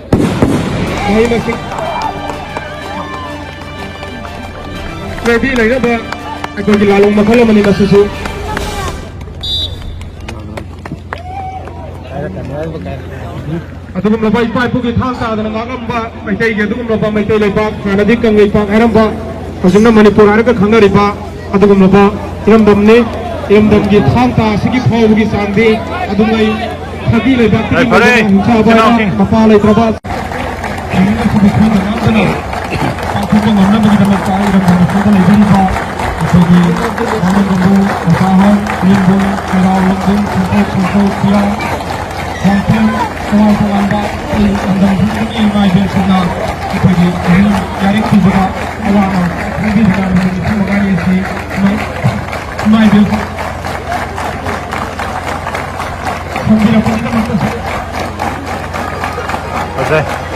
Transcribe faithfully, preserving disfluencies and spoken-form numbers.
ꯃꯍꯩ ꯃꯁꯤꯡ ready ꯂꯩꯅꯕ ꯑꯩꯈꯣꯏꯒꯤ ꯂꯥꯂꯣꯡ ꯃꯈꯜ ꯑꯃꯅꯤ ꯃꯁꯤꯁꯨ꯫ ꯑꯗꯨꯒꯨꯝꯂꯕ ꯏꯄꯥ ꯏꯄꯨꯒꯤ ꯊꯥꯡ ꯇꯥꯗꯅ ꯉꯥꯛꯂꯝꯕ ꯃꯩꯇꯩꯒꯤ ꯑꯗꯨꯒꯨꯝꯂꯕ ꯃꯩꯇꯩ ꯂꯩꯄꯥꯛ, ꯍꯥꯟꯅꯗꯤ ꯀꯪꯂꯩꯄꯥꯛ ꯍꯥꯏꯔꯝꯕ, ꯍꯧꯖꯤꯛꯅ ꯃꯅꯤꯄꯨꯔ ꯍꯥꯏꯔꯒ ꯈꯪꯅꯔꯤꯕ ꯑꯗꯨꯒꯨꯝꯂꯕ ꯏꯔꯝꯗꯝꯅꯤ꯫ ꯏꯔꯝꯗꯝꯒꯤ ꯊꯥꯡ ꯇꯥ ꯑꯁꯤꯒꯤ ꯐꯥꯎꯕꯒꯤ ꯆꯥꯡꯗꯤ ꯑꯗꯨꯉꯩ ꯐꯥꯒꯤ ꯂꯩꯕꯥꯛꯇꯒꯤ ꯐꯔꯦ, ꯐꯔꯦ꯫ ꯂꯩꯕ ꯍꯤꯡꯁꯥ ꯏꯆꯤꯟ ꯏꯅꯥꯎꯁꯤꯡ꯫ ꯃꯄꯥ ꯂꯩꯇ꯭ꯔꯕ ꯂꯥꯏꯅꯤꯡ ꯑꯁꯤꯕꯨ ꯈꯪꯗ ꯉꯥꯛꯇꯅ ꯄꯥꯡꯊꯣꯛꯄ ꯉꯝꯅꯕꯒꯤꯗꯃꯛꯇ ꯏꯔꯝꯗꯝ ꯑꯁꯤꯗ ꯂꯩꯕꯤꯔꯤꯕ ꯑꯩꯈꯣꯏꯒꯤ ꯈꯥꯉꯕꯣꯟ ꯃꯆꯥꯍꯣꯏ, ꯏꯔꯝꯕꯣꯟ, ꯆꯩꯔꯥꯎ, ꯂꯝꯗꯤꯡ, ꯈꯣꯡꯄꯣꯛ, ꯈꯣꯡꯖꯣꯝ, ꯐꯤꯔꯥꯡ, ꯋꯥꯡꯈꯦꯝ, ꯇꯣꯉꯥꯟ ꯇꯣꯉꯥꯟꯕ ꯑꯩꯈꯣꯏ ꯂꯝꯗꯝꯁꯤꯡꯗꯒꯤ ꯏꯃꯥ ꯏꯕꯦꯜꯁꯤꯡꯅ ꯑꯩꯈꯣꯏꯒꯤ ꯂꯥꯏꯔꯤꯛ ꯄꯤꯕꯗ ꯑꯋꯥꯕ ꯈꯪꯕꯤꯕꯗ ꯅꯨꯃꯤꯠ ꯅꯤꯐꯨ ꯃꯉꯥꯅꯤ ꯑꯁꯤ ꯏꯃꯥ ꯏꯕꯦꯜ ꯈꯪꯕꯤꯔꯛꯄꯒꯤꯗꯃꯛꯇꯁꯨ ꯐꯖꯩ꯫